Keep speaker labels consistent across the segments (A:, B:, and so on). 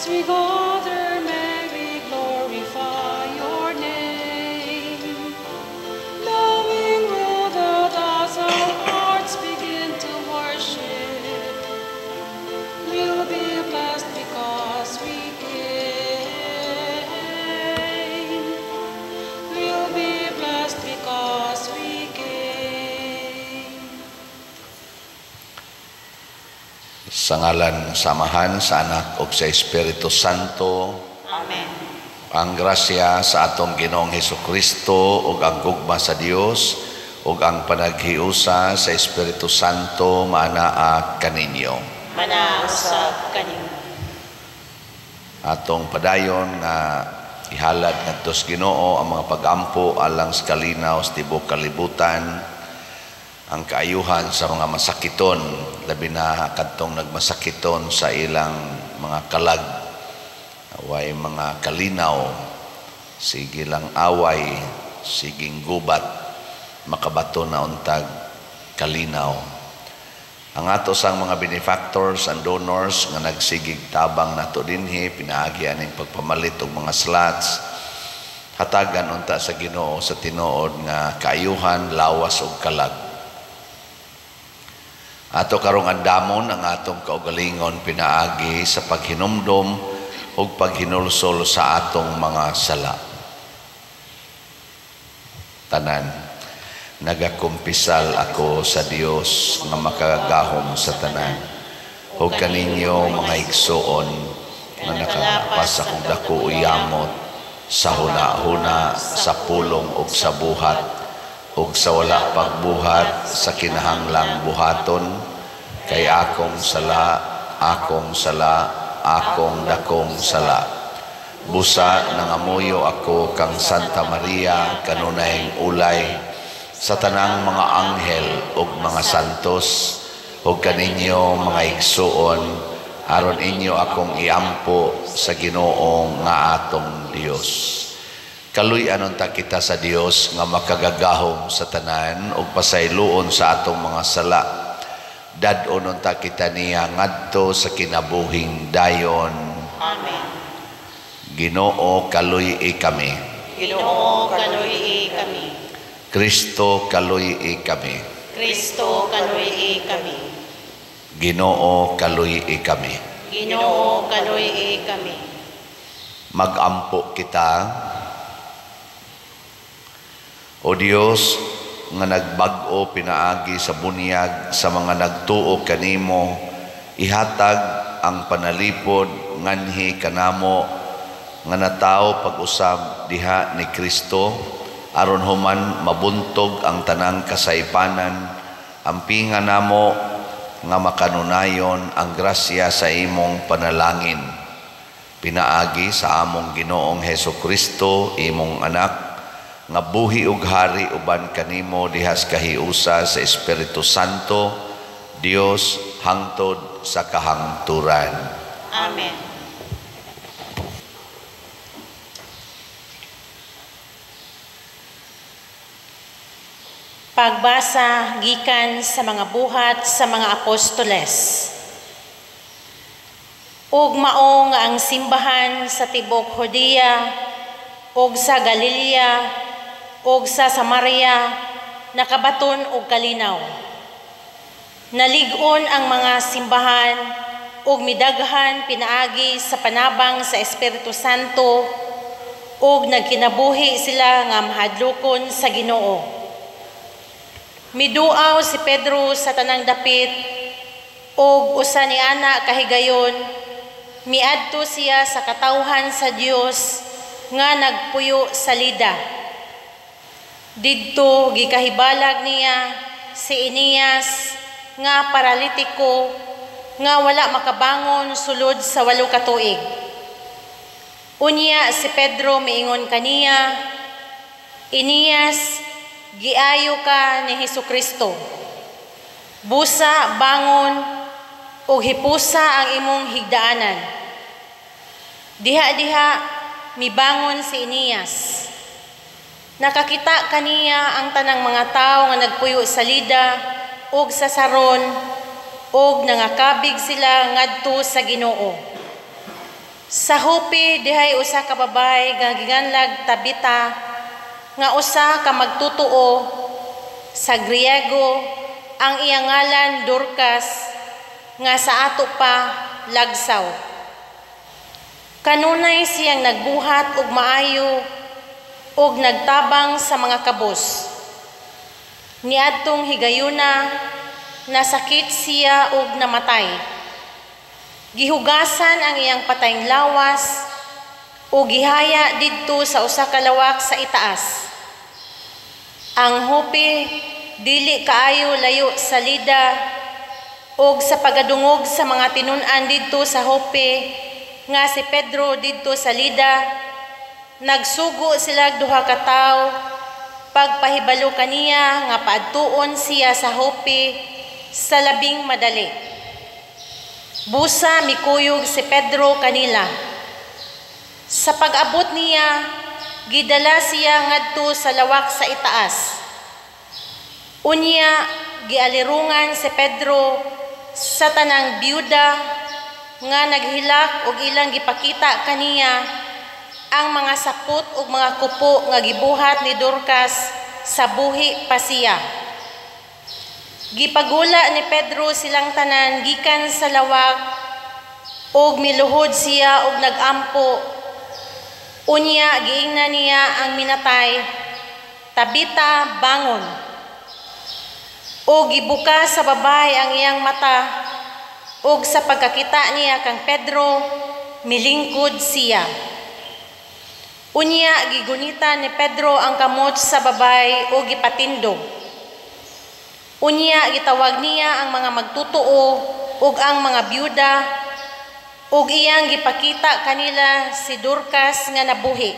A: As we gather, may we glorify your name. Knowing well that as our hearts begin to worship, we'll be blessed because we came. We'll be blessed because we came.
B: Sa ngalan sa Amahan, sa Anak ug sa Espiritu Santo.
C: Amen.
B: Ang grasya sa atong Ginoong Hesus Kristo ug ang gugma sa Dios ug ang panaghiusa sa Espiritu Santo maanaa kaninyo.
C: Manaa usab kaninyo.
B: Atong padayon nga ihalad ngadto sa Ginoo ang mga pagampo alang sa kalinaw sa tibuok kalibutan, ang kaayuhan sa mga masakiton, labi na kadtong nagmasakiton sa ilang mga kalag, away mga kalinaw, sige lang away, siging gubat, makabato na untag kalinaw. Ang ato sang mga benefactors and donors nga nagsigig tabang nato dinhi pinaagi aning pagpamalit og mga slots, hatagan unta sa Ginoo sa tinuod nga kaayuhan, lawas ug kalag. Ato karong andamon ang atong kaugalingon pinaagi sa paghinumdom ug paghinulsol sa atong mga sala. Tanan, nagakumpisal ako sa Dios nga makagagahom sa tanan ug kaninyo, mga igsuon, nga nakalapas akong dako yamot sa huna-huna, sa pulong ug sa buhat ug sa wala pagbuhat sa kinahanglang buhaton, kay akong sala, akong sala, akong dakong sala. Busa nangamuyo ako kang Santa Maria, kanunayng ulay, sa tanang mga anghel ug mga santos, ug kaninyo, mga igsuon, aron inyo akong iampo sa Ginoo nga atong Dios. Kaluy-an unta kita sa Dios nga makagagahom sa tanan ug pasayloon sa atong mga sala. Dad-on unta kita niya ngadto sa kinabuhing dayon.
C: Amen.
B: Ginoo, kaluy-i kami.
C: Ginoo, kaluy-i kami.
B: Kristo, kaluy-i kami.
C: Kristo, kaluy-i kami.
B: Ginoo, kaluy-i kami.
C: Ginoo, kaluy-i kami.
B: Magampo kita. O Dios nga nagbag-o pinaagi sa bunyag sa mga nagtuo kanimo, ihatag ang panalipod nganhi kanamo nga natawo pag-usab diha ni Kristo, aron human mabuntog ang tanang kasaypanan, ampinga namo nga makanunayon ang grasya sa imong panalangin. Pinaagi sa among Ginoong Hesus Kristo, imong anak, nga buhi ug hari uban kanimo dihas kahiusa sa Espiritu Santo, Dios, hangtod sa kahangturan.
C: Amen.
D: Pagbasa gikan sa mga buhat sa mga apostoles. Ug mao nga ang simbahan sa tibok Judea ug sa Galilea ug sa Samaria nakabaton og kalinaw. Nalig-on ang mga simbahan ug midaghan pinaagi sa panabang sa Espiritu Santo ug nagkinabuhi sila nga mahadlokon sa Ginoo. Miduaw si Pedro sa tanang dapit ug usa ni ana kahigayon miadto siya sa katawhan sa Dios nga nagpuyo sa Lida. Didto gikahibalag niya si Eneas nga paralitiko nga wala makabangon sulod sa 8 ka tuig. Unya si Pedro miingon kaniya, "Eneas, giayo ka ni Hesukristo. Busa, bangon ug hipusa ang imong higdaanan." Diha-diha mibangon si Eneas. Nakakita kaniya ang tanang mga tawo nga nagpuyo sa Lida ug sa Saron ug nangakabig sila ngadto sa Ginoo. Sa Jope dihay usa ka babayi nga giganlag Tabita nga usa ka magtutuo, sa Griego ang iyang ngalan Dorcas, nga sa ato pa lagsaw. Kanunay siyang nagbuhat og maayo og nagtabang sa mga kabos. Niadtong higayuna nasakit siya og namatay. Gihugasan ang iyang patayng lawas o gihaya didto sa usa ka lawak sa itaas. Ang Jope dili kaayo layo sa Lida, og sa pagadungog sa mga tinun-an didto sa Jope nga si Pedro didto sa Lida, nagsugo sila duha ka tawo pagpahibalo kaniya nga paadtuon siya sa Jope sa labing madali. Busa mikuyog si Pedro kanila. Sa pag-abot niya, gidala siya ngadto sa lawak sa itaas. Unya gialirungan si Pedro sa tanang biyuda nga naghilak og ilang gipakita kaniya ang mga sapot ug mga kupo nga gibuhat ni Dorcas sa buhi pa siya. Gipagula ni Pedro silang tanan gikan sa lawak og miluhod siya og nagampo. Unya giingnan niya ang minatay, "Tabita, bangon." Og gibuka sa babay ang iyang mata, og sa pagkakita niya kang Pedro, milingkod siya. Unya gigunita ni Pedro ang kamot sa babay og gipatindog. Unya gitawag niya ang mga magtutuo ug ang mga byuda ug iyang gipakita kanila si Dorcas nga nabuhi.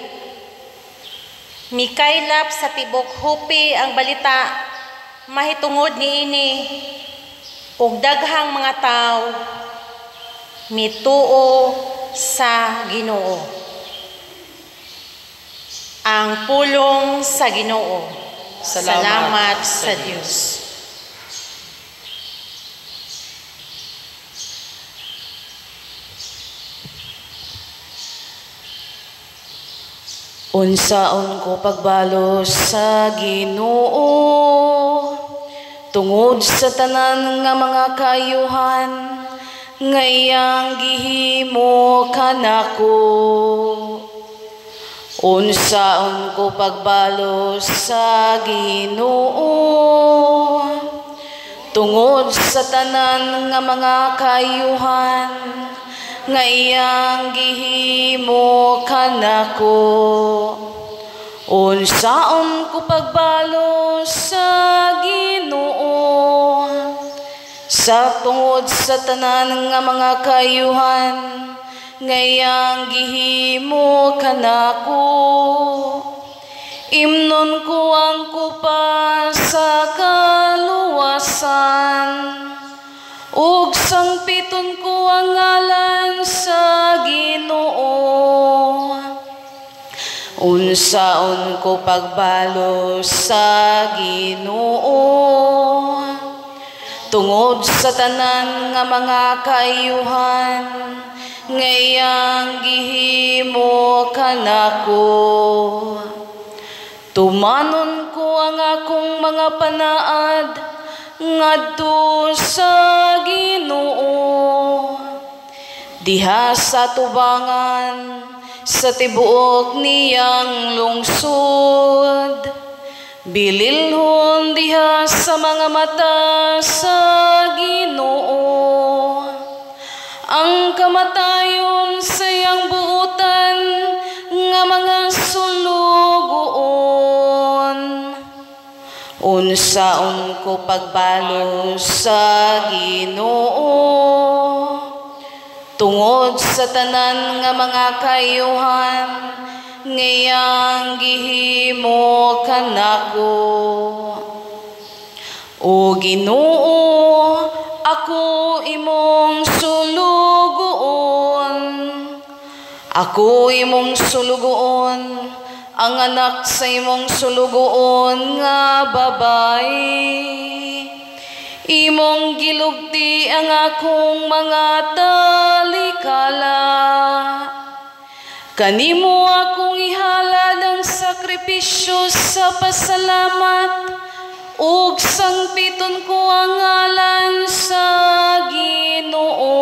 D: Mikaylap sa tibok Jope ang balita mahitungod niini, ug daghang mga tawo mituo sa Ginoo. Ang pulong sa Ginoo. Salamat sa Dios.
A: Unsaon ko pagbalos sa Ginoo tungod sa tanan nga mga kaayuhan nga iyang gihimo kanako. Unsaon ko pagbalos sa Ginoo tungod sa tanan nga mga kaayuhan nga iyang gihimo kanako. Unsaon ko pagbalos sa Ginoo sa tungod sa tanan nga mga kaayuhan nga iyang gihimo kanako. Imnon ko ang kupa sa kaluwasan, ug sangpiton ko ang ngalan sa Ginoo. Unsaon ko pagbalos sa Ginoo tungod sa tanan nga mga kaayuhan nga iyang gihimo kanako. Tumanon ko ang akong mga panaad ngadto sa Ginoo, diha sa tubangan sa tibuok niyang lungsod. Bililhon diha sa mga mata sa Ginoo ang kamatayon sa iyang buotan nga mga sulugoon. Unsaon ko pagbalos sa Ginoo tungod sa tanan nga mga kaayuhan nga iyang gihimo kanako. O Ginoo, ako imong sulugoon. Ako imong sulugoon, ang anak sa imong sulugoon nga babae. Imong gilugti ang akong mga talikala. Kanimo akong ihalad ang sakripisyo sa pasalamat, ug sangpiton ko ang ngalan sa Ginoo.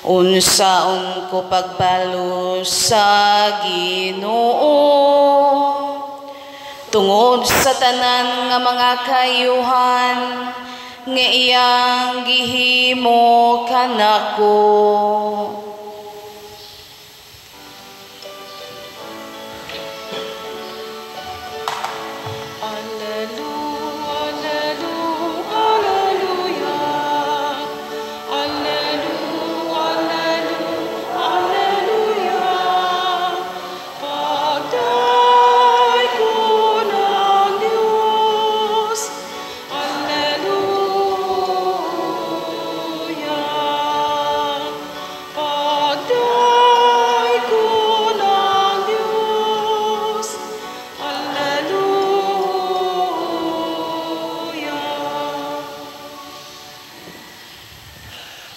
A: Unsaon ko pagbalos sa Ginoo, tungod sa tanan nga mga kayuhan nga iyang gihimo kanako.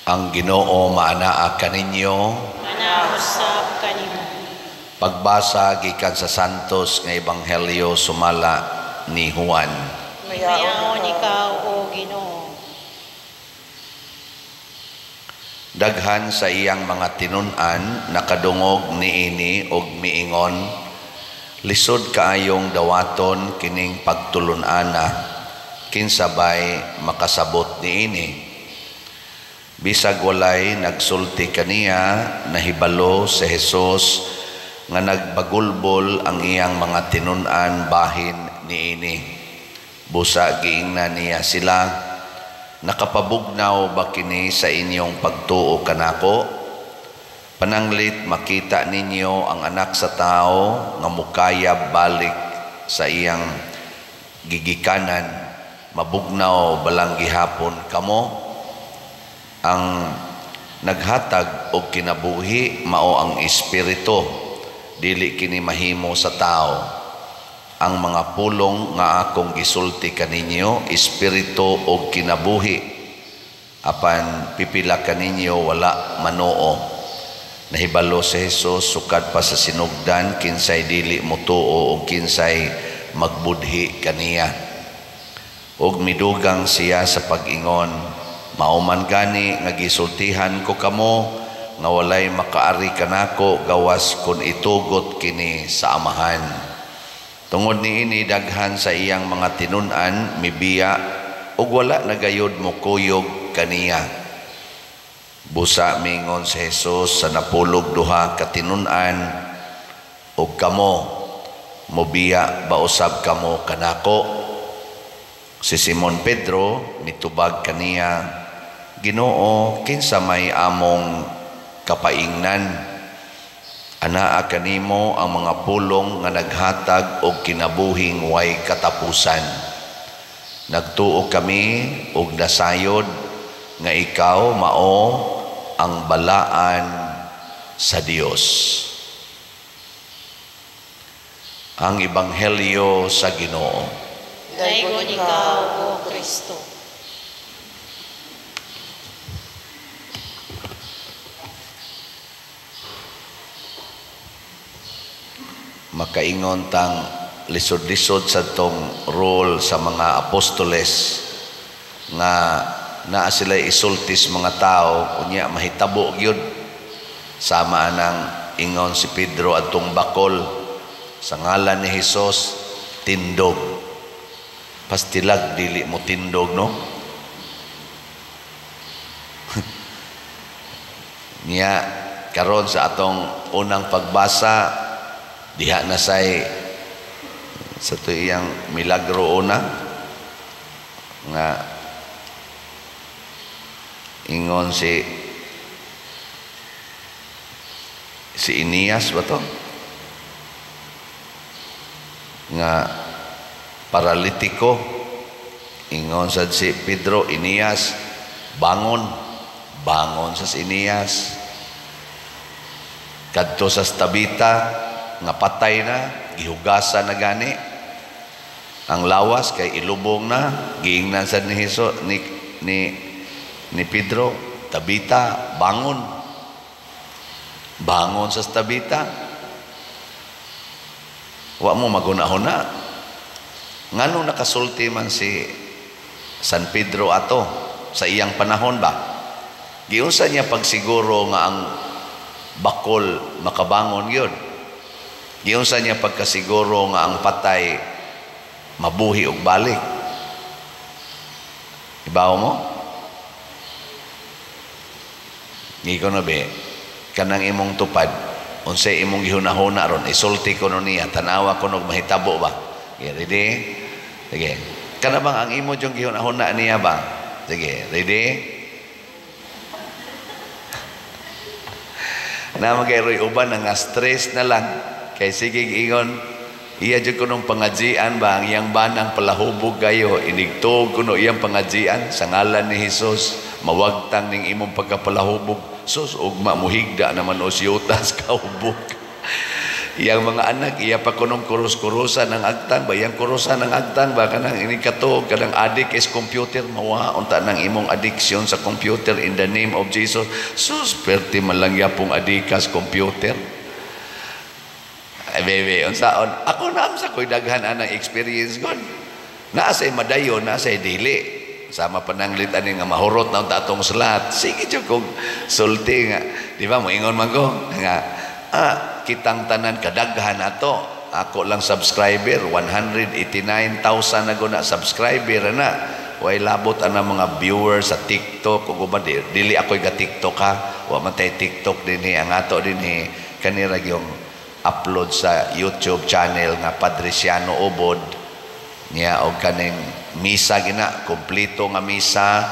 B: Ang Ginoo maanaa kaninyo,
C: manausab kanimo.
B: Pagbasa gikan sa Santos nga Ebanghelyo sumala ni Juan.
C: Mayaon ikaw, o Ginoo.
B: Daghan sa iyang mga tinun-an nakadungog niini og miingon, lisod kaayong dawaton kining pagtulun-ana, kinsabay makasabot niini. Bisag walay nagsulti kaniya, nahibalo si Jesus nga nagbagulbol ang iyang mga tinun-an bahin niini. Busa giingnan niya sila, nakapabugnaw ba kini sa inyong pagtuo kanako? Pananglit makita ninyo ang anak sa tao nga mukayab balik sa iyang gigikanan, mabugnaw balang gihapon kamo? Ang naghatag og kinabuhi mao ang espiritu, dili kini mahimo sa tao. Ang mga pulong nga akong gisulti kaninyo, espiritu og kinabuhi, apan pipila kaninyo wala manoo. Nahibalo si Jesus sukad pa sa sinugdan kinsay dili motuo og kinsay magbudhi kaniya. Og midugang siya sa pag-ingon, mao man gani nga gisultihan ko kamo nga walay makaari kanako gawas kun itugot kini sa Amahan. Tungod niini daghan sa iyang mga tinun-an mibiya ug wala na gayud mokuyog kaniya. Busa mingon si Jesus sa napulog duha ka tinun-an, ug kamo mobiya ba usab kamo kanako? Si Simon Pedro mitubag kaniya, Ginoo, kinsa may among kapaingnan? Anaa kanimo ang mga pulong nga naghatag og kinabuhing way katapusan. Nagtuo kami og nasayod nga ikaw mao ang balaan sa Dios. Ang Ebanghelyo sa Ginoo.
C: Daygon ikaw, O Kristo.
B: Makaingon tang lisod-lisod sa tong role sa mga apostoles nga naa sila isultis mga tao unya mahitabo gyud. Sama anang ingon si Pedro adtong bakol sa ngalan ni Hesus, tindog. Pastilag dili mo tindog, no? Niya karon sa atong unang pagbasa, diha na say sa to iyang milagro una nga ingon si Eneas ba to nga paralitiko, ingon sad si Pedro, Eneas, bangon. Bangon sa si Eneas kadto sa Tabita nga patay na, gihugasan na gani ang lawas kay ilubong na, giingnan sad ni Hesus ni Pedro, Tabita, bangon. Bangon sa Tabita. Wa mo maghuna-huna. Ngano nakasulti man si San Pedro ato sa iyang panahon ba? Giunsa niya pagsiguro nga ang bakol makabangon gyud? Giunsa niya pagkasiguro nga ang patay mabuhi og balik? Ibaw mo? Ngiko na be, kanang imong tupad, unsay imong gihunahuna ron, isulti ko no niya, tanawa ko nog mahitabo ba? Okay, ready? Sige. Kana bang ang imo yung gihunahuna niya ba? Sige, ready? Na magayroy uban nga stress na lang kay sige ingon iya jud kunong pangajian ba ang iyang banang palahubog kayo inigtog kuno iyang pangajian sa ngalan ni Hesus mawagtang ning imong pagkapalahubog. Sus ugma muhigda naman o siyutas kahubog. Iyang mga anak iya pa kunong kurus-kurusan ang agtang ba, iyang kurusan ang agtang ba kanang ini kato kanang adik is computer mawa unta nang imong addiction sa computer in the name of Jesus. Sus perti man lang yapong adikas computer. Ay bebe unsaon ako na sa koy daghan anang experience gon. Naa say madayon, naa say dili. Sama pananglit ani nga mahurot na unta atong slot. Sige jud kog sulti nga di ba moingon man ko nga kitang tanan kadaghan ato. Ako lang subscriber 189,000 na guna subscriber na. Way labot ana mga viewers sa TikTok ug uban dili ako'y ga TikTok ha. Wa man tay TikTok dinhi, ang ato dinhi kanira yung upload sa YouTube channel nga Padriciano Ubod niya og kaning misa gina kompleto nga misa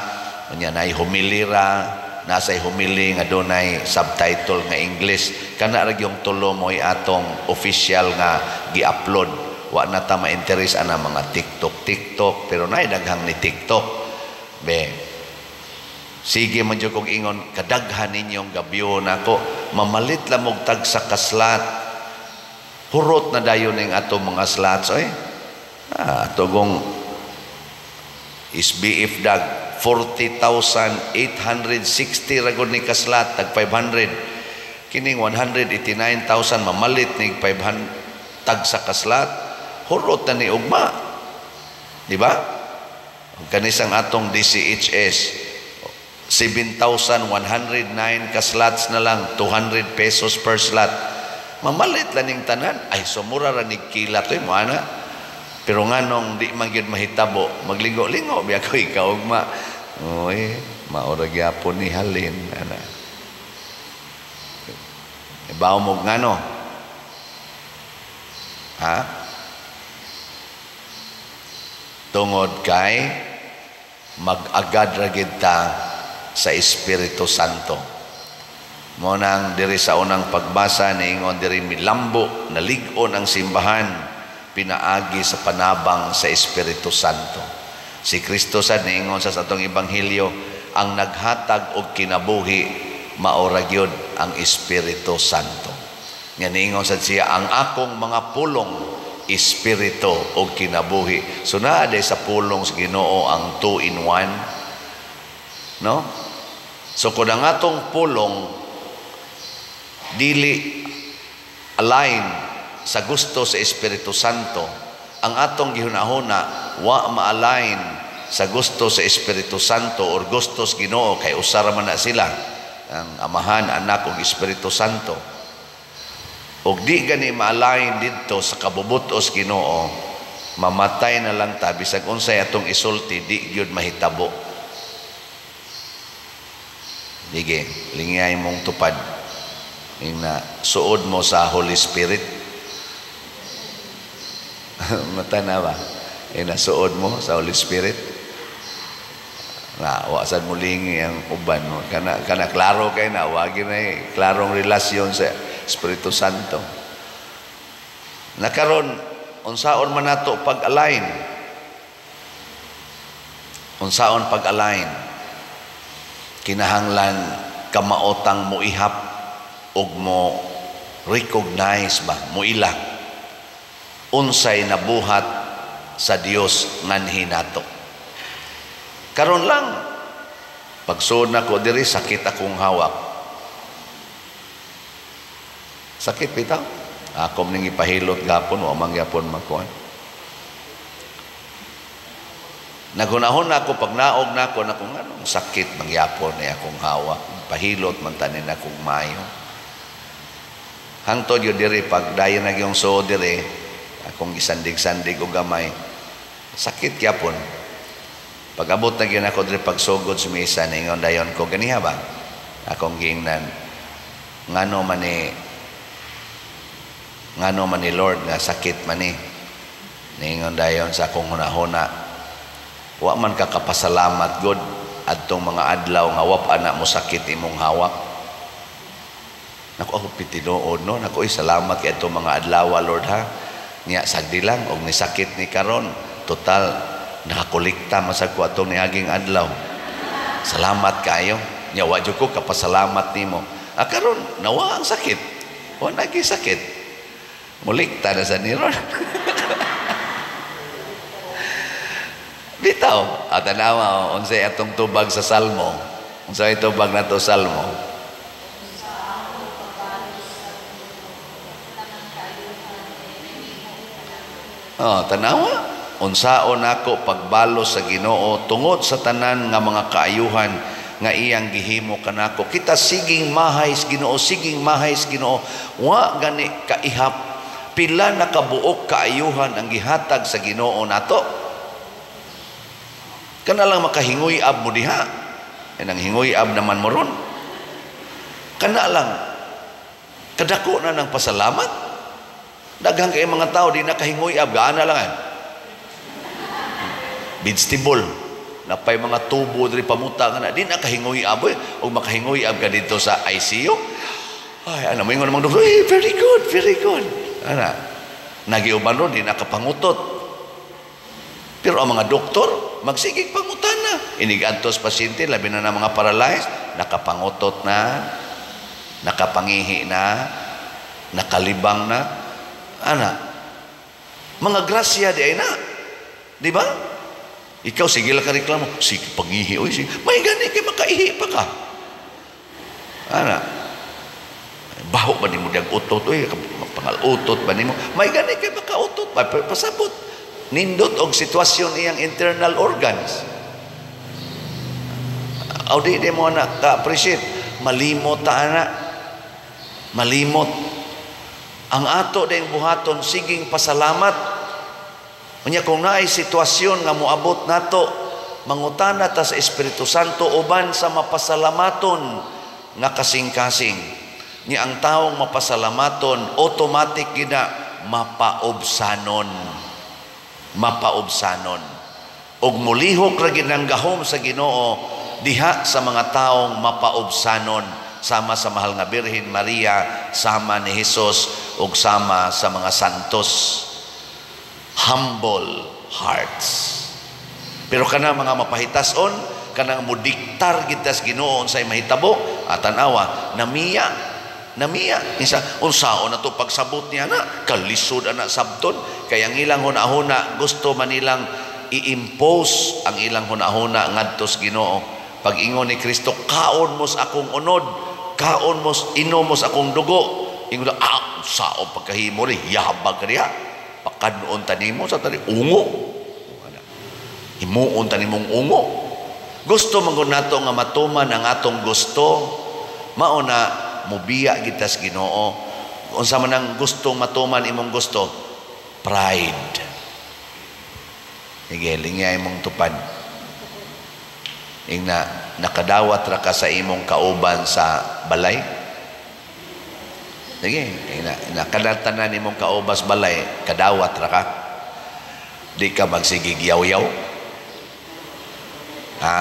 B: nya nay humilira nasay humili nga dunay subtitle nga English. Kana ra gyung tulo mo'y atong official nga gi-upload. Wa na ta ma-interest ana mga TikTok TikTok pero nay daghang ni TikTok be. Sige man jud kog ingon kadaghan ninyong gabyo nako mamalit lang og tag sa kaslat. Hurot na dayon ning atong mga slots oy. Ato gong SBF dag 40,860 ra gud ni kaslat tag 500. Kining 189,000 mamalit nig 500 tag sa kaslat. Hurot na ni ugma. Di ba? Kanisang atong DCHS 7,109 kaslots na lang, 200 pesos per slot. Mamalit lang ning tanan. Ay sumura ra nig kilat oy mo ana. Pero nganong di man gyud mahitabo, maglingo-lingo biya ko ikaw ugma. Oy, maura gyapon ni halin ana. Ibaw mo ngano? Ha? Tungod kay mag-agad ra gid ta sa Espiritu Santo. Mo nang diri sa unang pagbasa niingon diri milambo nalig-on ang simbahan pinaagi sa panabang sa Espiritu Santo. Si Kristo sad niingon sa atong ebanghelyo ang naghatag og kinabuhi maora gyud ang Espiritu Santo. Nya niingon sad siya ang akong mga pulong espiritu og kinabuhi. So naa day sa pulong sa Ginoo ang 2 in 1. No? So kung ang atong pulong dili align sa gusto sa Espiritu Santo, ang atong gihunahuna wa ma-align sa gusto sa Espiritu Santo or gusto sa Ginoo kay usa ra man na sila ang Amahan, Anak ug Espiritu Santo. Ug di gani ma-align didto sa kabubutos Ginoo, mamatay na lang ta bisag unsay atong isulti di gyud mahitabo. Sige, lingay mong tupad. Ina suod mo sa Holy Spirit. Mata na ba? Ina suod mo sa Holy Spirit. Na wa sad mo lingi ang uban mo. Kana kana klaro kay na wa gyud na klarong relasyon sa Espiritu Santo. Nakaron unsaon man nato pag-align? Unsaon pag-align? Kinahanglan kamaotang moihap og mo recognize ba, moila unsay nabuhat sa Dios nganhi nato. Karon lang pagsuod nako diri sakit akong hawak. Sakit bitaw. Ako ning ipahilot gapon, wa man gyapon makuan. Nagunahon na ako pag naog na ako na kung anong sakit mangyapon ni akong hawak. Pahilot man tanin akong mayo. Hangtod yun diri pag dayon na yung so diri, akong gisandig-sandig og gamay. Sakit gyapon. Pag abot na gyud ako diri pagsugod sa misa, ningon dayon ko ganiha ba? Akong giingnan, ngano man ni Lord nga sakit man ni. Ningon dayon sa akong hunahuna, wa man ka kapasalamat God adtong mga adlaw nga wa pa na mo sakit imong hawak. Naku, ako pitinuod no, naku, salamat kay adtong mga adlaw Lord ha. Niya sagdi lang og nisakit ni karon, total nakakolekta masag ko atong niaging adlaw. Salamat kayo. Nya wa jud ko kapasalamat nimo. Ah, karon nawa ang sakit. Wa nagi sakit. Mulikta na sa ni ron. Bitaw, at tanawa, unsay atong tubag sa Salmo? Unsay tubag nato Salmo? Oh, tanawa, unsaon nako pagbalos sa Ginoo tungod sa tanan nga mga kaayuhan nga iyang gihimo kanako. Kita siging mahay sa Ginoo, siging mahay sa Ginoo. Wa gani kaihap pila na kabuok kaayuhan ang gihatag sa Ginoo nato. Kana lang makahingoy-ab mo diha. Yan ang hingoy-ab naman mo ron. Kana lang kadako na ng pasalamat. Daghang kay mga tao di nakahingoy-ab, gaana lang ay. Vegetable. Napay mga tubo diri pamuta nga na di nakahingoy-ab oy. Og makahingoy-ab ka dito sa ICU. Ay, ano mo ingon namang doktor, hey, very good, very good. Ana, nagiuban ron di nakapangutot. Pero ang mga doktor, magsigig pangutan na. Inigantos pasyente, labi na ng mga paralyzed, nakapangutot na, nakapangihi na, nakalibang na. Ana, mga grasya di ay na. Di ba? Ikaw, sige lang ka reklamo. Sige, pangihi. Oy, sige. May gani kay makaihi pa ka. Ana, baho ba nimo dag utot? Oy, pangal-utot ba nimo? May gani kay makautot pa. Pasabot. Nindot og sitwasyon iyang internal organs. Aw di mo na ka-appreciate. Malimot ta ana. Malimot. Ang ato ding buhaton siging pasalamat. Unya kung naay sitwasyon nga moabot nato, mangutana ta sa Espiritu Santo uban sa mapasalamaton nga kasing-kasing. Nya ang taong mapasalamaton automatic gina mapaobsanon. Mapaobsanon. Og mulihok ra gid ang gahom sa Ginoo diha sa mga taong mapaobsanon, sama sa mahal nga Birhen Maria, sama ni Hesus ug sama sa mga santos. Humble hearts. Pero kana mga mapahitason, kanang modiktar gid tas Ginoo unsay mahitabo, tan-awa namiya. Namiya isa unsaon na to pagsabot niya na kalisod ana sabton kay ang ilang hunahuna gusto man nilang i-impose ang ilang hunahuna ngadto sa Ginoo. Pag ingon ni Kristo, kaon mo sa akong unod, kaon mo, inom mo sa akong dugo. Ingon, ah, unsaon pagkahimo ni yabag ka diha. Pakadon ta nimo sa tani ungo. Himuon ta nimong ungo. Gusto man gud nato nga matuman ang atong gusto, mao na mubiya kita sa Ginoo. Unsa man ang gusto matuman imong gusto? Pride. Sige, lingya imong tupad. Ingna, nakadawat ra ka sa imong kauban sa balay. Sige, ingna, nakadatanan imong kaubas balay, kadawat ra ka. Di ka magsigig yaw-yaw. Ha?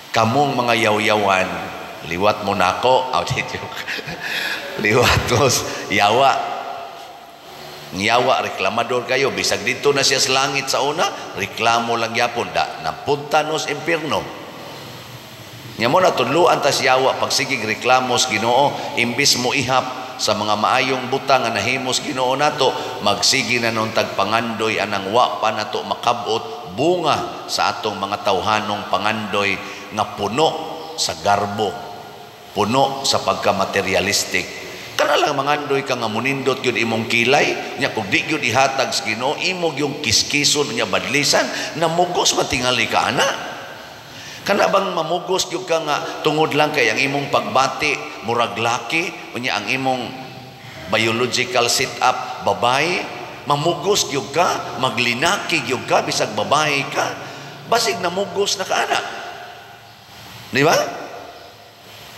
B: Kamong mga yaw-yawan, liwat mo nako, out joke. Liwat mo yawa. Yawa reklamador kayo, bisag dito na siya sa langit sa una, reklamo lang yapon da napunta nos impierno. Nya mo natudloan tas yawa pagsigig reklamo sa Ginoo, imbis mo ihap sa mga maayong butang nga nahimos Ginoo nato, magsige na nun tagpangandoy anang wa pa nato makabot bunga sa atong mga tawhanong pangandoy nga puno sa garbo, puno sa pagka-materialistic. Kana lang mangandoy ka nga munindot gyud imong kilay, nya kung di gyud ihatag sa Ginoo, imo gyung kiskison nya badlisan, namugos man tingali ka ana. Kana bang mamugos gyud ka nga tungod lang kay ang imong pagbati murag laki, unya ang imong biological setup babae, mamugos gyud ka, maglinaki gyud ka bisag babae ka, basig namugos na ka ana. Di ba?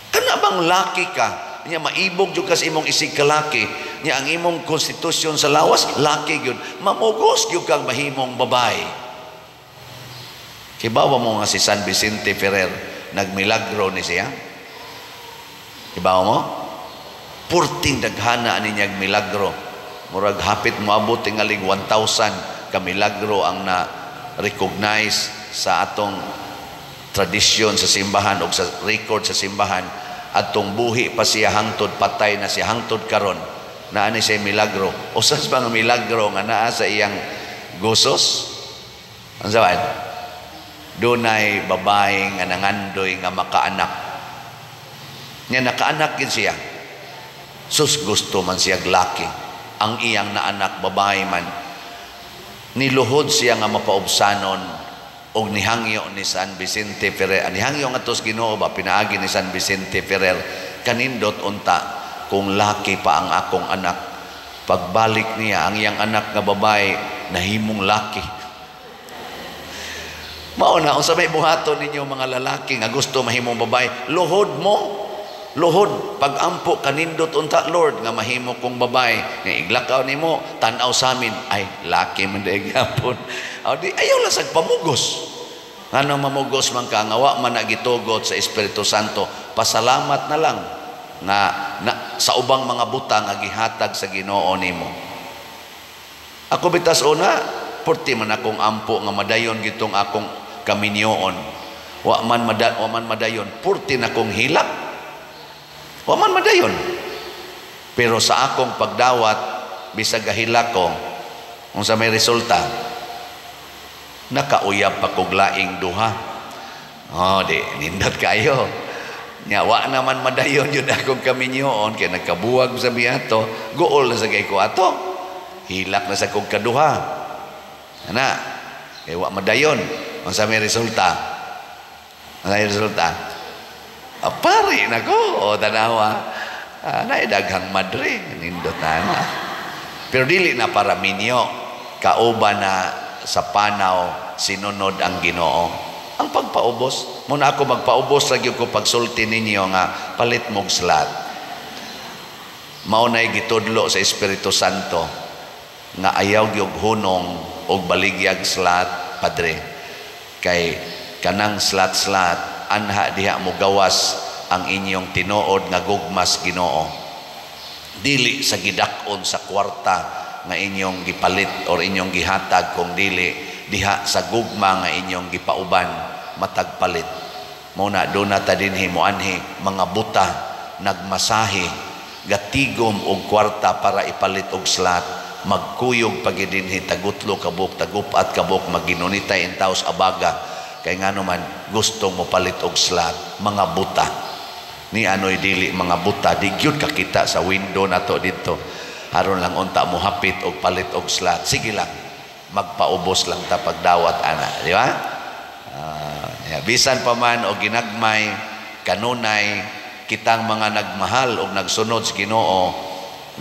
B: Kana bang laki ka, nya maibog gyud ka sa imong isig kalaki, nya ang imong konstitusyon sa lawas laki gyud, mamugos gyud kang mahimong babae. Kibawa mo nga si San Vicente Ferrer nagmilagro ni siya? Kibawa mo? Purting daghana ani niyang milagro. Murag hapit moabot tingaling 1,000 ka milagro ang na recognize sa atong tradisyon sa simbahan o sa record sa simbahan. Atong buhi pa siya hangtod patay na siya hangtod karon naa ni siya milagro. Usas ba nga milagro nga naa sa iyang gosos? Ang saban? Dunay babae nga nangandoy nga makaanak. Nya nakaanak gid siya. Sus, gusto man siya laki. Ang iyang naanak babae man. Niluhod siya nga mapaubsanon og nihangyo ni San Vicente Ferrer. Nihangyo nga tos Ginoo ba pinaagi ni San Vicente Ferrer, kanindot unta kung laki pa ang akong anak. Pagbalik niya ang iyang anak nga babae nahimong laki. Mao na unsa may buhaton ninyo mga lalaki nga gusto mahimong babae, luhod mo. Luhod pagampo kanindot unta Lord nga mahimo kong babae, nga iglakaw nimo tan-aw sa amin, ay laki man day gyapon. Aw di ayaw lang sag pamugos. Ngano mamugos man ka nga wa man nagitugot sa Espiritu Santo, pasalamat na lang nga na, sa ubang mga butang nga gihatag sa Ginoo nimo. Ako bitas una, purti man akong ampo nga madayon gitong akong kaminyoon. Wa man madayon, purti na akong hilak. Wa man madayon. Pero sa akong pagdawat, bisag gahilak ko, unsa may resulta? Nakauyab pa kog laing duha. Oh, di nindot kayo. Nya wa naman madayon yun akong kaminyoon kay nagkabuwag sa biyato, guol na sa kay ko ato. Hilak na sa kog kaduha. Ana, kay wa madayon. Unsa may resulta? Unsa may resulta? Pari na ko, o tanawa. Naay daghang madre, nindot na na. Pero dili na para minyo, kauban na sa panaw sinunod ang Ginoo. Ang pagpaubos, muna ako magpaubos lagi ko pagsulti ninyo nga palit mog slat. Mao nay gitudlo sa Espiritu Santo nga ayaw gyud hunong og baligyag slat, padre. Kay kanang slat-slat anha diha mo gawas ang inyong tinuod nga gugmas Ginoo. Dili sa gidak-on sa kwarta nga inyong gipalit or inyong gihatag, kung dili diha sa gugma nga inyong gipauban matag palit. Mao na do na ta dinhi moanhi mga buta nagmasahe gatigom og kwarta para ipalit og slat, magkuyog pagidinhi tagutlo kabuk, tagupat kabuk, maginunitay intaws abaga kay ngano man gusto mo palit og slat. Mga buta ni anoy dili mga buta, di gyud kakita sa window nato didto. Aron lang unta mo hapit og palit og slat, sige lang magpaubos lang ta pagdawat ana, di ba? Yeah. Bisan pa man og ginagmay kanunay kitang mga nagmahal og nagsunod sa Ginoo,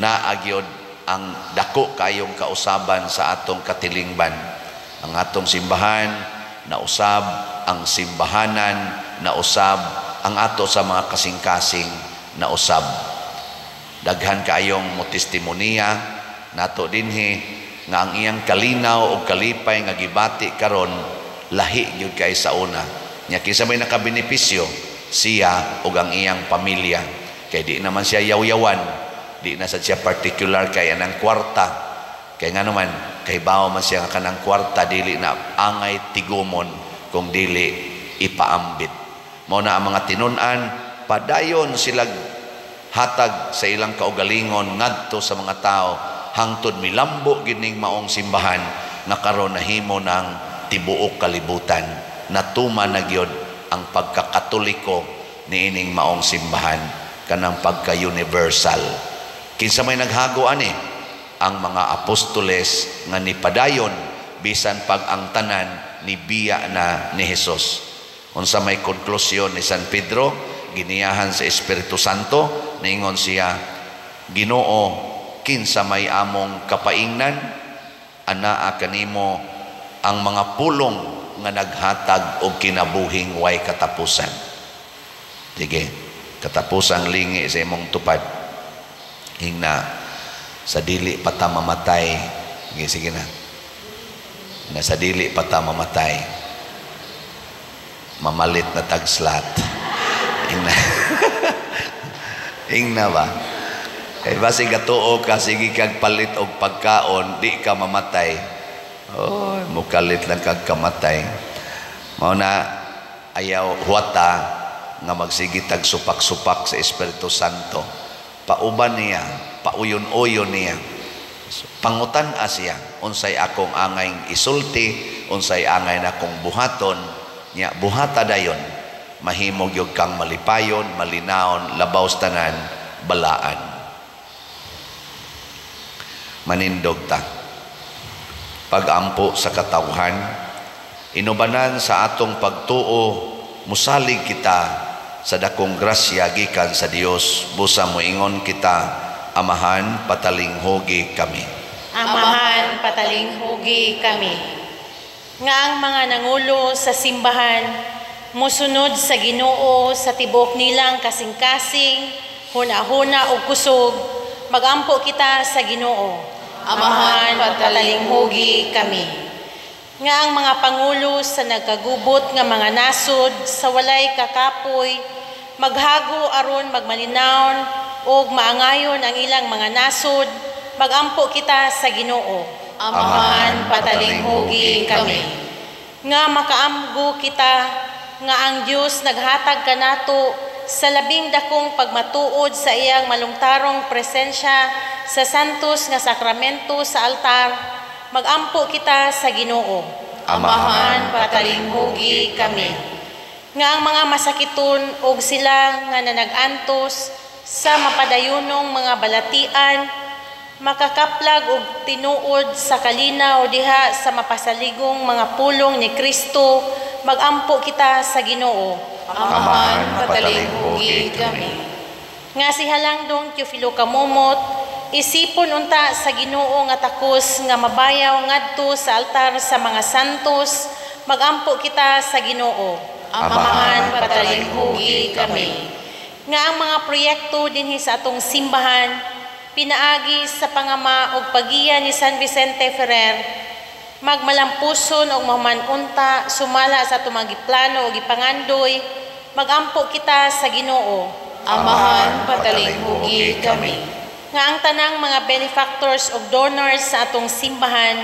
B: naa gyud ang dako kayong kausaban sa atong katilingban. Ang atong simbahan nausab, ang simbahanan nausab, ang ato sa mga kasing-kasing nausab. Daghan kaayong mo testimonya nato dinhi nga ang iyang kalinaw o kalipay nga gibati karon lahi gyud kay sa una. Nya kinsa may nakabenepisyo, siya ug ang iyang pamilya. Kay di naman siya yaw-yawan, di na sa siya particular kay anang kwarta. Kay ngano man kay bawo man siya nga kanang kwarta dili na angay tigumon kung dili ipaambit. Mao na ang mga tinun-an padayon sila hatag sa ilang kaugalingon ngadto sa mga tao hangtod milambo gid ning maong simbahan nga karon nahimo ng tibuok kalibutan. Natuma na gyud ang pagkakatoliko niining maong simbahan kanang pagka-universal. Kinsa may naghago ani? Ang mga apostoles nga nipadayon bisan pag ang tanan nibiya na ni Hesus. Unsa may konklusyon ni San Pedro, giniyahan sa Espiritu Santo, niingon siya, Ginoo, kinsa may among kapaingnan? Anaa kanimo ang mga pulong nga naghatag og kinabuhing way katapusan. Sige, katapusang lingi sa imong tupad. Hingna sa dili pa ta mamatay. Sige, sige na. Na sa dili pa ta mamatay. Mamalit na tag-slat. Hingna. Hingna ba? Kay basi gatuo ka, sige kag palit og pagkaon, di ka mamatay. Oh, mukalit lang kag kamatay. Mao na ayaw huwata nga magsige tag supak-supak sa Espiritu Santo. Pauban niya, pauyon-uyon niya. So, pangutan siya, unsay akong angay isulti, unsay angay na akong buhaton, niya buhata dayon, mahimog yug kang malipayon, malinaon, labaw sa tanan, balaan. Manindog ta. Pagampo sa katawhan, inubanan sa atong pagtuo, musalig kita sa dakong grasya gikan sa Dios, busa moingon kita, Amahan, patalinghugi kami.
D: Amahan, patalinghugi kami. Nga ang mga nangulo sa simbahan, musunod sa Ginoo sa tibok nilang kasing-kasing, huna-huna ug kusog, magampo kita sa Ginoo.
A: Amahan, patalinghugi kami.
D: Nga ang mga pangulo sa nagkagubot nga mga nasod sa walay kakapoy, maghago aron magmalinawon ug maangayon ang ilang mga nasod, magampo kita sa Ginoo.
A: Amahan, patalinghugi kami.
D: Nga makaamgo kita nga ang Dios naghatag kanato sa labing dakong pagmatuod sa iyang malungtarong presensya sa santos nga sakramento sa altar, magampo kita sa Ginoo.
A: Amahan, patalinghugi kami.
D: Nga ang mga masakiton og sila nga nanag-antos sa mapadayunong mga balatian, makakaplag og tinuod sa kalinaw diha sa mapasaligong mga pulong ni Kristo, magampo kita sa Ginoo.
A: Amahan, patalinghugi kami.
D: Nga si Halangdong Teofilo Camomot, isipon unta sa Ginoo nga takos nga mabayaw ngadto sa altar sa mga santos, magampo kita sa Ginoo.
A: Amahan, patalinghugi kami.
D: Nga ang mga proyekto dinhi sa atong simbahan, pinaagi sa pangama og pagiya ni San Vicente Ferrer, magmalampuson og mahuman-unta sumala sa atong mga giplano og gipangandoy, magampo kita sa Ginoo.
A: Amahan, patalinghugi kami.
D: Nga ang tanang mga benefactors og donors sa atong simbahan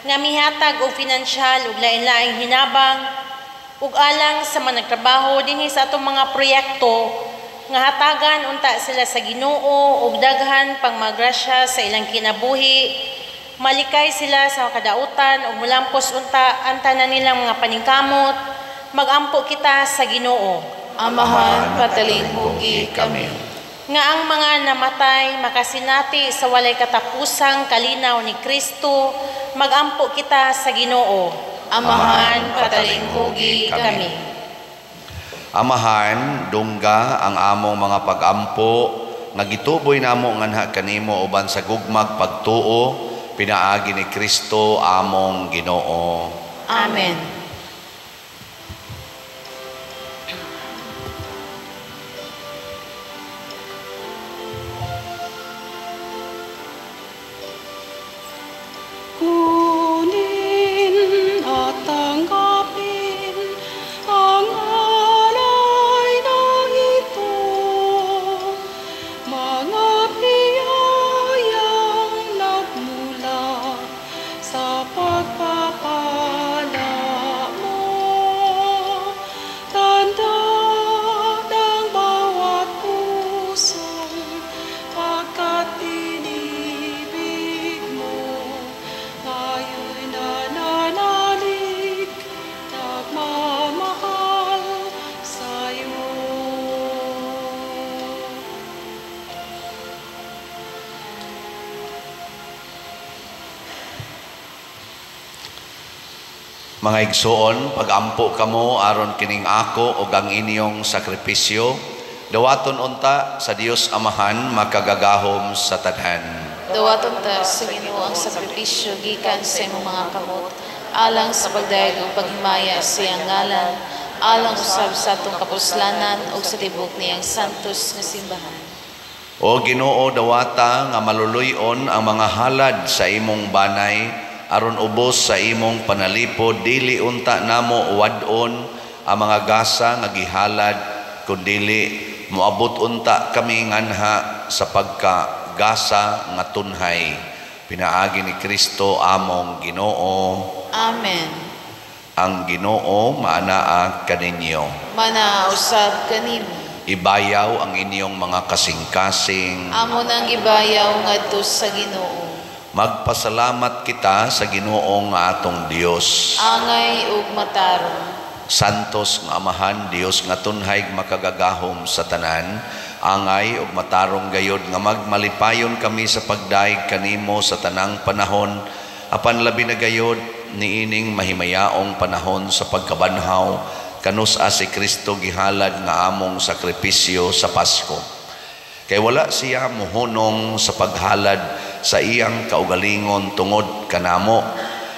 D: nga mihatag og finansyal ug lain-laing hinabang ug alang sa mga nagtrabaho dinhi sa atong mga proyekto, nga hatagan unta sila sa Ginoo ug daghan pang magrasya sa ilang kinabuhi, malikay sila sa kadautan ug mulampos unta ang tanan nilang mga paningkamot, magampo kita sa Ginoo.
A: Amahan, patalinghugi kami.
D: Nga ang mga namatay makasinati sa walay katapusang kalinaw ni Kristo, magampo kita sa Ginoo.
A: Amahan, patalinghugi kami.
B: Amahan, dungga ang among mga pagampo nga gituboy namo nganha kanimo uban sa gugmag pagtuo pinaagi ni Kristo among Ginoo.
A: Amen.
E: Kunin at tanggapin ang alay na ito, mga biyayang nagmula sa pagpapala.
B: Mga igsoon, pagampo kamo aron kining ako ug ang inyong sakripisyo, dawaton unta sa Dios Amahan makagagahom sa tanan.
A: Dawaton ta sa Ginoo ang sakripisyo gikan sa imong mga kamot, alang sa pagdayeg ug paghimaya sa iyang ngalan, alang usab sa atong kapuslanan ug sa tibuok niyang santos nga simbahan.
B: O Ginoo, dawata nga maluluy-on ang mga halad sa imong banay, aron ubos sa imong panalipod, dili unta namo wad-on ang mga gasa nga gihalad, kundili moabot unta kami nganha sa pagkagasa nga tunhay. Pinaagi ni Kristo among Ginoo.
A: Amen.
B: Ang Ginoo maanaa kaninyo.
A: Manaa usab kanimo.
B: Ibayaw ang inyong mga kasing-kasing.
A: Amo nang gibayaw ngadto sa Ginoo.
B: Magpasalamat kita sa Ginoo nga atong Dios.
A: Angay ug matarong.
B: Santos nga Amahan, Dios nga tunhay makagagahom sa tanan, angay ug matarong gayod nga magmalipayon kami sa pagdayeg kanimo sa tanang panahon, apan labi na gayod niining mahimayaong panahon sa pagkabanhaw kanus-a si Kristo gihalad nga among sakripisyo sa Pasko. Kay wala siya mohunong sa paghalad sa iyang kaugalingon tungod kanamo,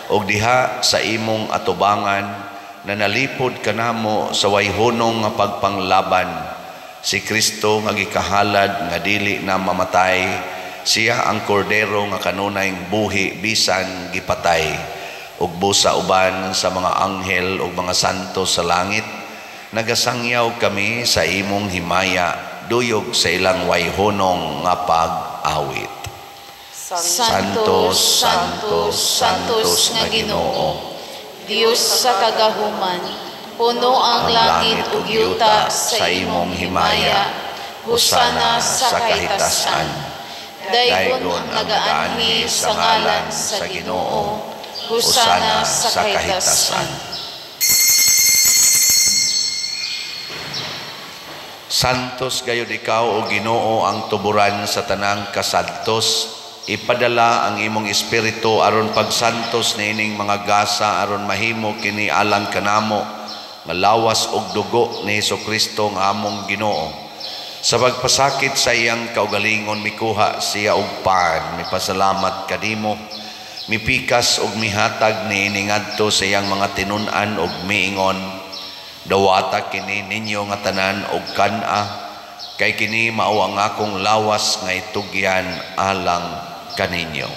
B: og diha sa imong atubangan na nalipod kanamo sa wayhunong nga pagpanglaban. Si Kristo nga gikahalad nga dili na mamatay, siya ang kordero nga kanunay buhi bisan gipatay. Ug busa uban sa mga anghel ug mga santo sa langit, nagasangyaw kami sa imong himaya, duyog sa ilang wayhunong nga pag-awit.
A: Santo, Santo, Santos nga Ginoo, Dios sa kagahuman, puno ang langit ug yuta sa imong himaya. Hosana sa kahitasan. Daygon ang nagaanhi sa ngalan sa Ginoo. Hosana sa kahitasan.
B: Santos gayud ikaw o Ginoo ang tuburan sa tanang kasantos. Ipadala ang imong espiritu aron pagsantos niining mga gasa aron mahimo kini alang kanamo nga lawas og dugo ni Hesukristo nga among Ginoo. Sa pagpasakit sa iyang kaugalingon mikuha siya og pan, mipasalamat kanimo, mipikas og mihatag niini ngadto sa iyang mga tinun-an og miingon, dawata kini ninyo nga tanan og kan-a, kay kini mao ang akong lawas nga itugyan alang kaninyo.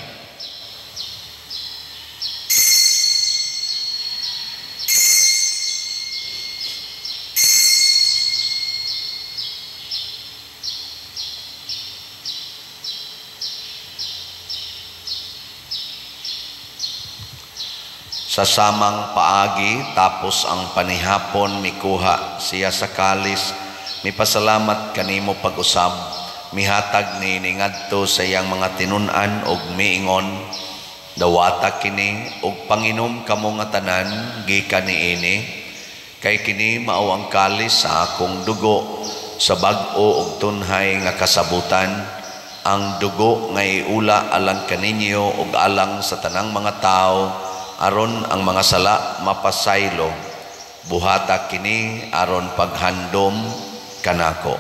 B: Sa samang paagi, tapos ang panihapon, mikuha siya sa kalis, mipasalamat kanimo pag-usab, mihatag ni ngadto sa iyang mga tinun-an og miingon, dawata kini og panginom kamo nga tanan gikan niini, kay kini mao ang kalis sa akong dugo sa bag-o og tunhay nga kasabutan, ang dugo nga iula alang kaninyo og alang sa tanang mga tawo, aron ang mga sala mapasaylo. Buhata kini aron paghandom kanako.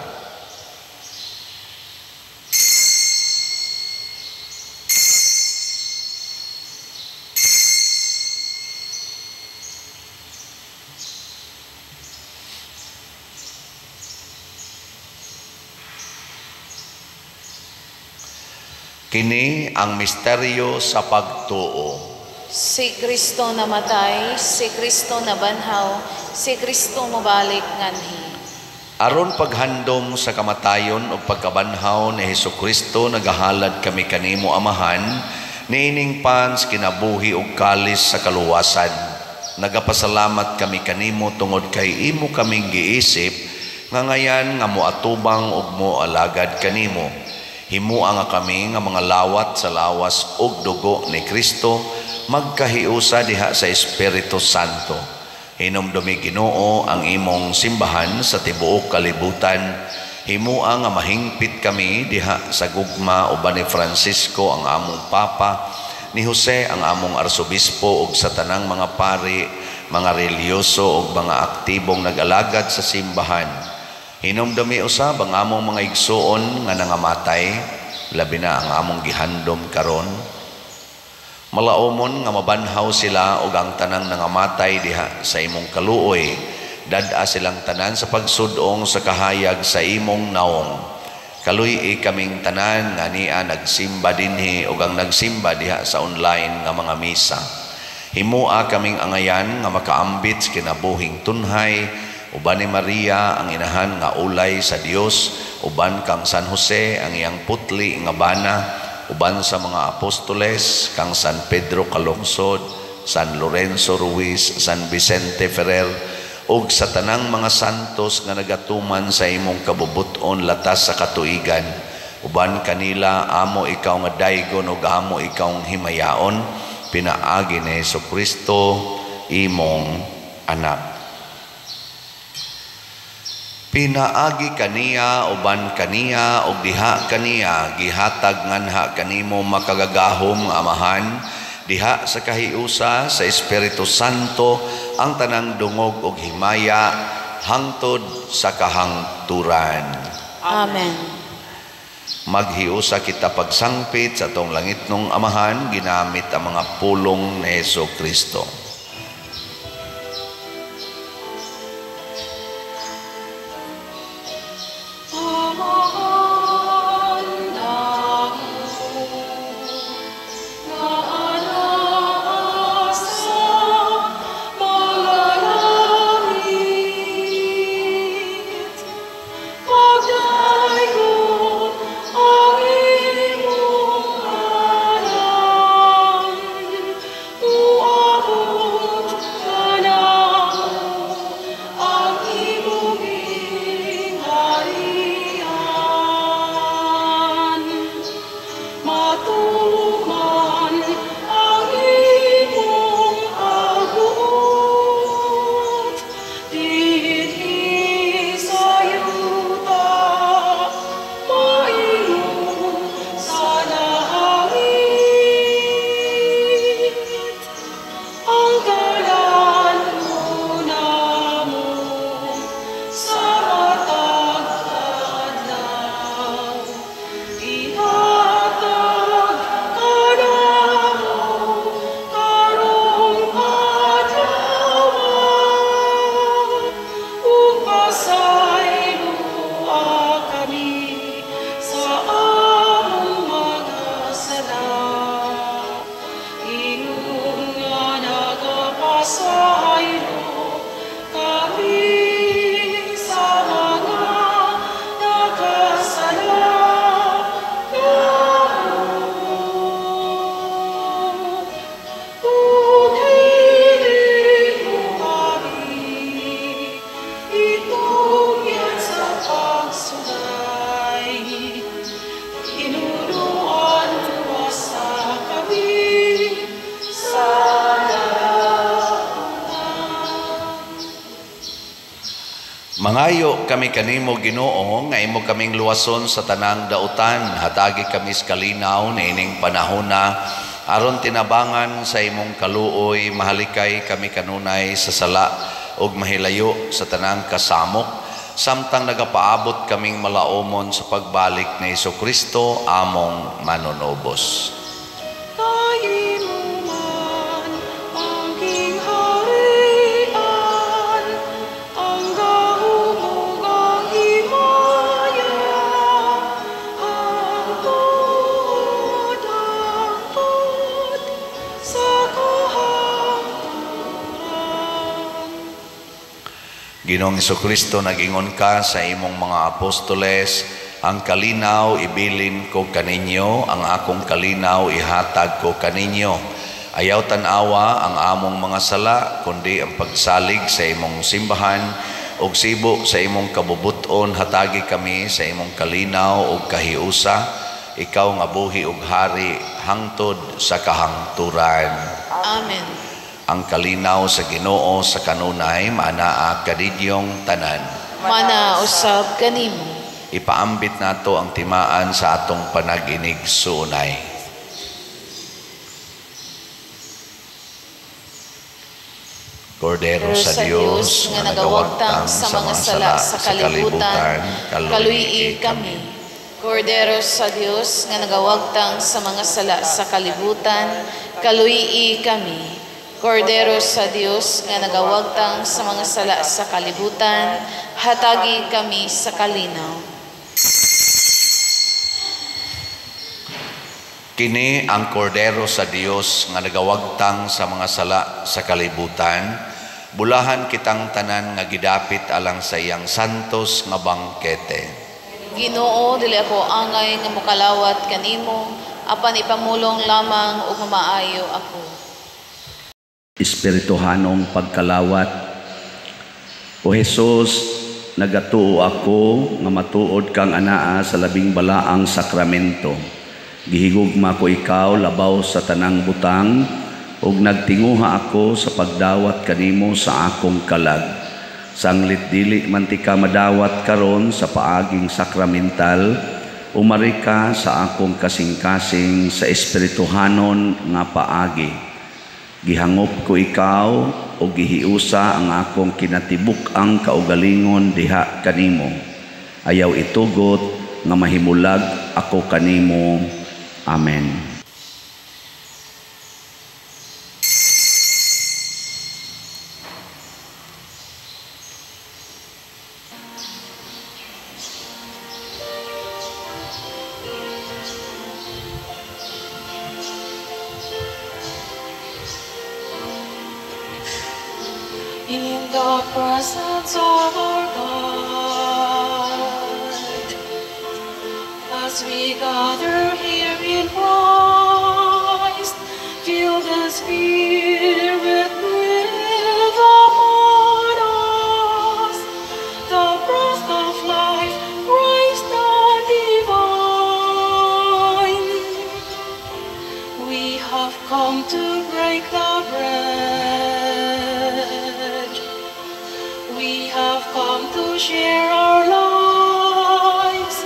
B: Kini ang misteryo sa pagtuo.
A: Si Kristo namatay, si Kristo nabanhaw, si Kristo mobalik nganhi.
B: Aron paghandom sa kamatayon o pagkabanhaw ni Hesukristo, nagahalad kami kanimo Amahan, niining pans kinabuhi og kalis sa kaluwasan. Nagapasalamat kami kanimo tungod kay imo kaming giisip nga ngayan nga moatubang ug moalagad kanimo. Himua nga kami nga mga lawat sa lawas ug dugo ni Kristo, magkahiusa diha sa Espiritu Santo. Hinumdumi Ginoo ang imong simbahan sa tibuok kalibutan. Himua nga mahingpit kami diha sa gugma uban ni Francisco ang among Papa, ni Jose ang among Arsobispo ug sa tanang mga pari mga relihiyoso ug mga aktibong nag-alagad sa simbahan. Hinumdumi usab ang among mga igsuon nga nangamatay, labi na ang among gihandom karon. Malaumon nga mabanhaw sila ug ang tanang nangamatay diha sa imong kaluoy. Dad-a silang tanan sa pagsud-ong sa kahayag sa imong naong. Kaluy-i kaming tanan nga nia nagsimba dinhi ug ang nagsimba diha sa online nga mga misa. Himua kaming angayan nga makaambit sa kinabuhing tunhay uban ni Maria ang inahan nga ulay sa Dios, uban kang San Jose ang iyang putli nga bana, uban sa mga apostoles kang San Pedro Calungsod, San Lorenzo Ruiz, San Vicente Ferrer, ug sa tanang mga santos nga nagatuman sa imong kabubut-on latas sa katuigan. Uban kanila amo ikaw nga daygon ug amo ikaw himayaon, pinaagi ni Hesukristo imong anak. Pinaagi kaniya, uban kaniya, ug diha kaniya gihatag nganha kanimo makagagahom nga Amahan, diha sa kahiusa sa Espiritu Santo ang tanang dungog ug himaya hangtod sa kahangturan.
A: Amen.
B: Maghiusa kita pagsangpit sa atong langitnong Amahan ginamit ang mga pulong ni Hesukristo. Mangayo kami kanimo Ginoo nga imo kaming luwason sa tanang dautan, hatagi kami sa kalinaw niining panahona aron tinabangan sa imong kaluoy, mahalikay kami kanunay sa sala ug mahilayo sa tanang kasamok, samtang nagapaabot kaming malaomon sa pagbalik ni Hesukristo among manunubos. Ginoong Hesukristo, nag-ingon ka sa imong mga apostoles, ang kalinaw ibilin ko kaninyo, ang akong kalinaw ihatag ko kaninyo. Ayaw tan-awa ang among mga sala, kundi ang pagsalig sa imong simbahan, ug sibo sa imong kabubuton, hatagi kami sa imong kalinaw ug kahiusa, ikaw nga buhi ug hari hangtod sa kahangturan.
A: Amen.
B: Ang kalinaw sa Ginoo sa kanunay maanaa kaninyong tanan.
A: Mana usab kanimo.
B: Ipaambit nato ang timaan sa atong panag-inig suunay. Kordero sa Dios
A: nga nagawagtang sa mga sala sa kalibutan, kaluy-i kami. Kordero sa Dios nga nagawagtang sa mga sala sa kalibutan, kaluy-i kami. Kordero sa Dios nga nagawagtang sa mga sala sa kalibutan, hatagi kami sa kalinaw.
B: Kini ang Kordero sa Dios nga nagawagtang sa mga sala sa kalibutan, bulahan kitang tanan nga gidapit alang sa iyang santos nga bangkete.
A: Ginoo, dili ako angay nga mokalawat kanimo, apan ipamulong lamang ug mamaayo ako.
F: Espirituhanong pagkalawat. O Jesus, nagatuo ako nga matuod kang anaa sa labing balaang sakramento. Gihigugma ko ikaw labaw sa tanang butang, ug nagtinguha ako sa pagdawat kanimo sa akong kalag. Sanglit dili man ti ka madawat karon sa paaging sakramental, umari ka sa akong kasing-kasing sa espirituhanon nga paagi. Gihangop ko ikaw o gihiusa ang akong kinatibuk-ang kaugalingon diha kanimo. Ayaw itugot nga mahimulag ako kanimo. Amen.
E: In the presence of our God, as we gather here in Christ, feel the Spirit breathe upon us, the breath of life, Christ the divine. We have come to break the bread. We have come to share our lives.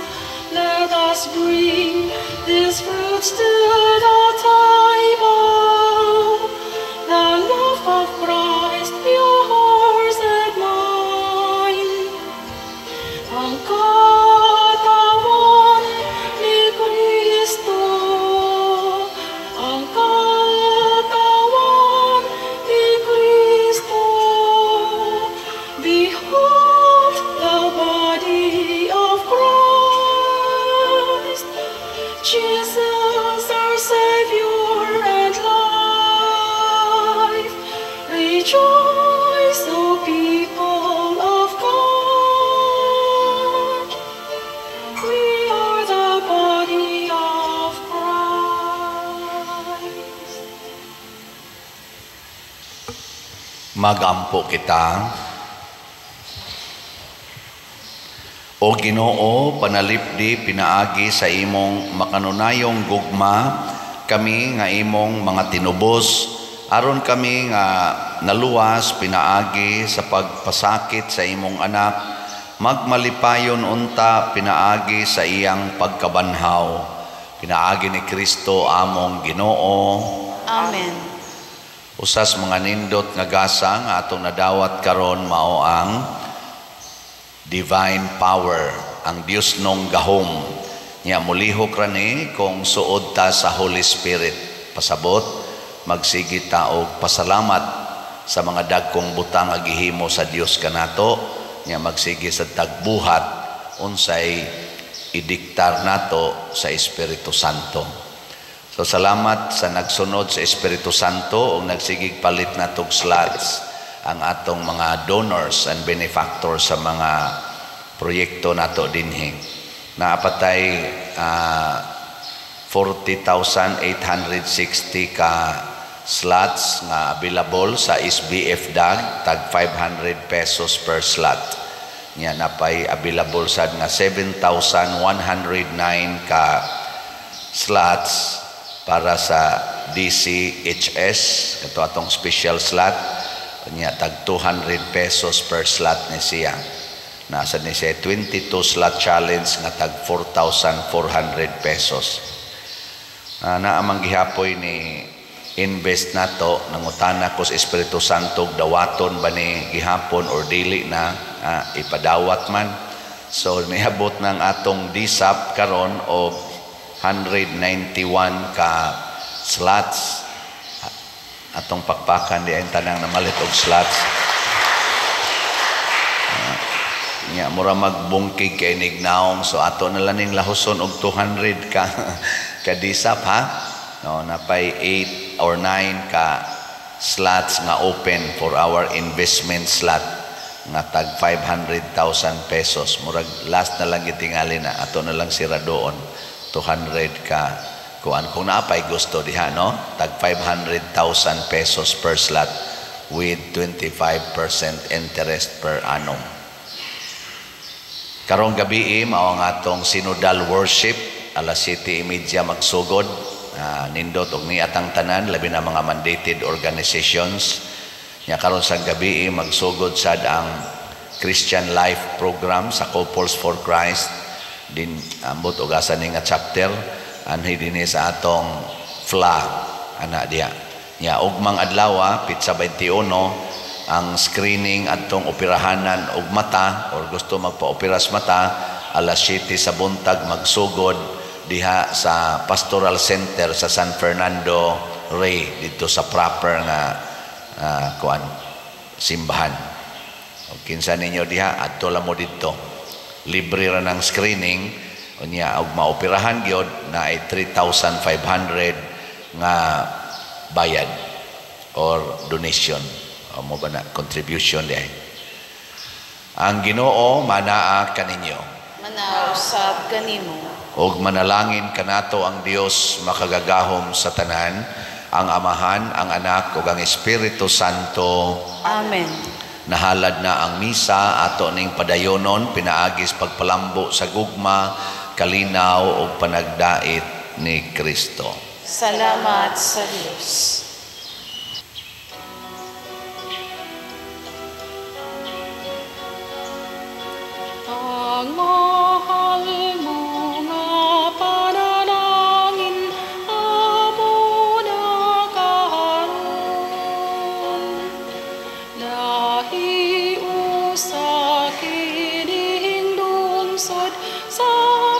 E: Let us bring these fruits to the table. The love of Christ, yours and mine. Ang katawan ni Kristo, ang katawan ni Kristo. Behold the body of Christ, Jesus our Savior and life. Rejoice, O people of God. We are the body of Christ.
B: Magampo kita. O Ginoo, panalipdi pinaagi sa imong makanunayong gugma kami nga imong mga tinubos, aron kami nga naluwas pinaagi sa pagpasakit sa imong anak, magmalipayon unta pinaagi sa iyang pagkabanhaw. Pinaagi ni Kristo among Ginoo.
A: Amen.
B: Usas mga nindot nga gasa nga atong nadawat karon mao ang divine power, ang Dios nong gahom. Nya mulihok ra ni kung suod ta sa Holy Spirit. Pasabot, magsige ta og pasalamat sa mga dagkong butang nga gihimo sa Dios kanato. Nya magsige sa tagbuhat unsay idiktar nato sa Espiritu Santo. So salamat sa nagsunod sa Espiritu Santo ug nagsigig palit natog slots ang atong mga donors and benefactors sa mga proyekto nato dinhi. Naapatay 40,860 ka slots nga available sa SBF DAG, tag 500 pesos per slot. Nya napay available sad nga 7,109 ka slots para sa DCHS, kato atong special slot. Nya tag 200 pesos per slot ni siya. Nasa ni siya 22 slot challenge nga tag 4,400 pesos. Naamang gihapoy ni invest nato. Nangutana ko sa Espiritu Santo, dawaton ba ni gihapon or dili na, ipadawat man. So niabot ng atong DSAP karon og 191 ka slots. Atong pakpakan di ang tanang namalit og slots. Nya mura magbungkig kay nignaong, so ato na lang ning lahuson og 200 ka ka DSAP ha. No, napay 8 or 9 ka slots nga open for our investment slot nga tag 500,000 pesos. Murag last na lang gitingali na ato na lang sira doon 200 ka kuan kung naapay gusto diha, no, tag 500,000 pesos per slot with 25% interest per annum. Karong gabi mao ang atong synodal worship, alas 7:30 magsugod. Nindot og niatang tanan, labi na mga mandated organizations. Nya karon sa gabi magsugod sad ang Christian Life program sa Couples for Christ din, ambot og asa ni nga chapter anhi dinhi sa atong FLA ana diha. Nya ugmang adlaw, pitsa 21, ang screening adtong operahanan og mata or gusto magpa-operas mata, alas 7 sa buntag magsugod diha sa Pastoral Center sa San Fernando Rey, dito sa proper nga kuan simbahan. O kinsa ninyo diha, adto lang mo didto. Libre ra ng screening, unya og maoperahan gyud na ay 3,500 nga bayad or donation. O mo ba na contribution diay. Ang Ginoo manaa kaninyo.
A: Manausab kanimo.
B: Og manalangin kanato ang Dios makagagahom sa tanan, ang Amahan, ang Anak ug ang Espiritu Santo.
A: Amen.
B: Nahalad na ang misa ato ning padayonon pinaagis pagpalambo sa gugma, kalinaw ug panagdait ni Kristo.
A: Salamat sa Dios.
E: Ang mahal mo nga panalangin, amo na karon. Lahi usa kining lungsod sa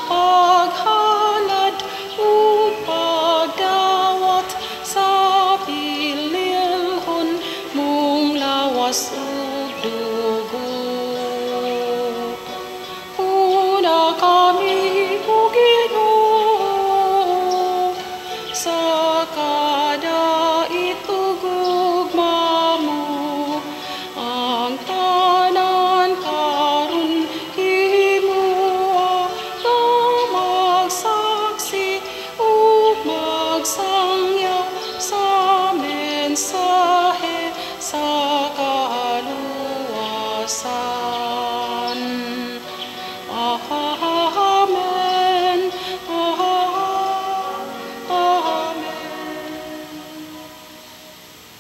E: paghalad ug pagdawat sa bililhon mong lawas ug dugo. Una kami, O Ginoo, sa kada itugugma mo, ang tanan karon himoa nga magsaksi ug magsangya sa mensahe sa kaluwasan.